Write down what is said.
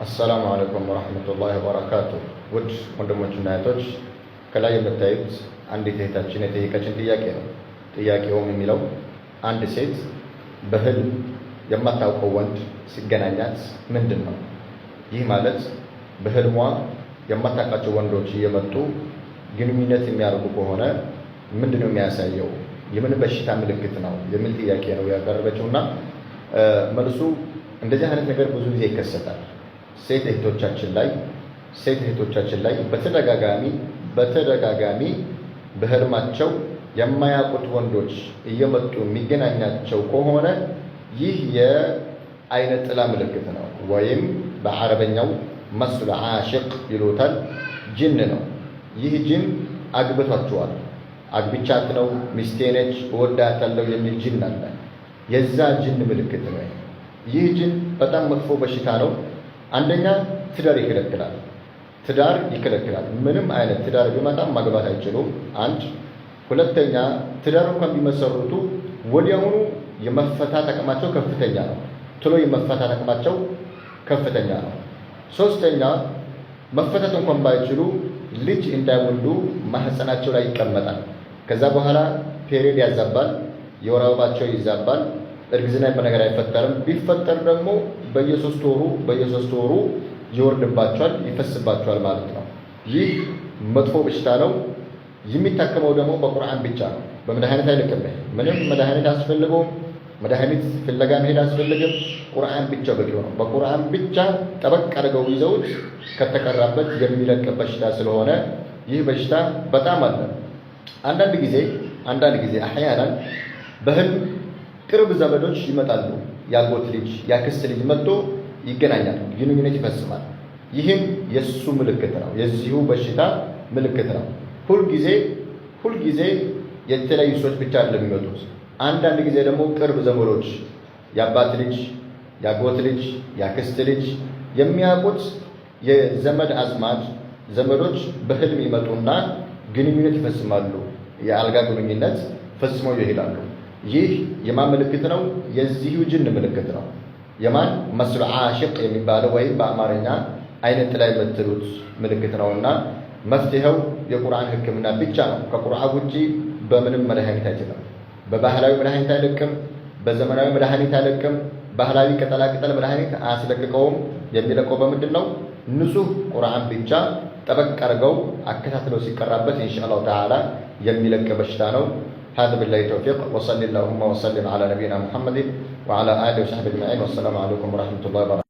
السلام عليكم ورحمة الله وبركاته። ውድ ወንድሞችና እህቶች፣ ከላይ የምታዩት አንዲት እህታችን የጠየቀችን ጥያቄ ነው። ጥያቄውም የሚለው አንድ ሴት በህልም የማታውቀው ወንድ ሲገናኛት ምንድን ነው? ይህ ማለት በህልሟ የማታውቃቸው ወንዶች እየመጡ ግንኙነት የሚያደርጉ ከሆነ ምንድን ነው የሚያሳየው? የምን በሽታ ምልክት ነው የሚል ጥያቄ ነው ያቀረበችው። እና መልሱ እንደዚህ አይነት ነገር ብዙ ጊዜ ይከሰታል። ሴት እህቶቻችን ላይ በተደጋጋሚ በህልማቸው የማያውቁት ወንዶች እየመጡ የሚገናኛቸው ከሆነ ይህ የአይነ ጥላ ምልክት ነው፣ ወይም በአረበኛው مس العاشق ይሉታል። ጅን ነው። ይህ ጅን አግብቷቸዋል። አግብቻት ነው፣ ሚስቴ ነች፣ እወዳታለሁ የሚል ጅን አለ። የዛ ጅን ምልክት ነው። ይህ ጅን በጣም መጥፎ በሽታ ነው። አንደኛ ትዳር ይከለክላል። ትዳር ይከለክላል። ምንም አይነት ትዳር ቢመጣም ማግባት አይችሉም። አንድ። ሁለተኛ ትዳር እንኳን ቢመሰርቱ ወዲያውኑ የመፈታት አቅማቸው ከፍተኛ ነው። ቶሎ የመፈታት አቅማቸው ከፍተኛ ነው። ሶስተኛ መፈታት እንኳን ባይችሉ ልጅ እንዳይወልዱ ማህፀናቸው ላይ ይቀመጣል። ከዛ በኋላ period ያዛባል፣ የወር አበባቸው ይዛባል። እርግዝና ነገር አይፈጠርም። ቢፈጠር ደግሞ በየ3 ወሩ ይወርድባቸዋል፣ ይፈስባቸዋል ማለት ነው። ይህ መጥፎ በሽታ ነው። የሚታከመው ደግሞ በቁርአን ብቻ ነው። በመድኃኒት አይልቅም። ምንም መድኃኒት አያስፈልገውም። መድኃኒት ፍለጋ መሄድ አያስፈልግም። ቁርአን ብቻ በቂ ነው። በቁርአን ብቻ ጠበቅ አድርገው ይዘውት ከተቀራበት የሚለቅ በሽታ ስለሆነ ይህ በሽታ በጣም አለ። አንዳንድ ጊዜ أحيانا በህልም ቅርብ ዘመዶች ይመጣሉ። ያጎት ልጅ፣ ያክስት ልጅ መጥቶ ይገናኛል፣ ግንኙነት ይፈጽማል። ይህም የእሱ ምልክት ነው፣ የዚሁ በሽታ ምልክት ነው። ሁልጊዜ የተለያዩ ሰዎች ብቻ አይደለም የሚመጡት። አንዳንድ ጊዜ ደግሞ ቅርብ ዘመዶች፣ የአባት ልጅ፣ የአጎት ልጅ፣ የአክስት ልጅ፣ የሚያውቁት የዘመድ አዝማድ ዘመዶች በህልም ይመጡና ግንኙነት ይፈጽማሉ። የአልጋ ግንኙነት ፈጽመው ይሄዳሉ። ይህ የማን ምልክት ነው? የዚሁ ጅን ምልክት ነው። የማን? مس العاشق የሚባለው ወይም በአማርኛ አይነ ጥላ የምትሉት ምልክት ነውና መፍትሄው የቁርአን ሕክምና ብቻ ነው። ከቁርአን ውጪ በምንም መድኃኒት አይችልም። በባህላዊ መድኃኒት አይለቅም። በዘመናዊ መድኃኒት አይለቅም። ባህላዊ ቅጠላቅጠል መድኃኒት አያስለቅቀውም። የሚለቀው በምንድን ነው? ንጹህ ቁርአን ብቻ ጠበቅ አድርገው አከታትለው ሲቀራበት إن شاء الله تعالى የሚለቅ በሽታ ነው። هذا بالله التوفيق، وصل اللهم وسلم على نبينا محمد وعلى آله وصحبه أجمعين، والسلام عليكم ورحمة الله وبركاته.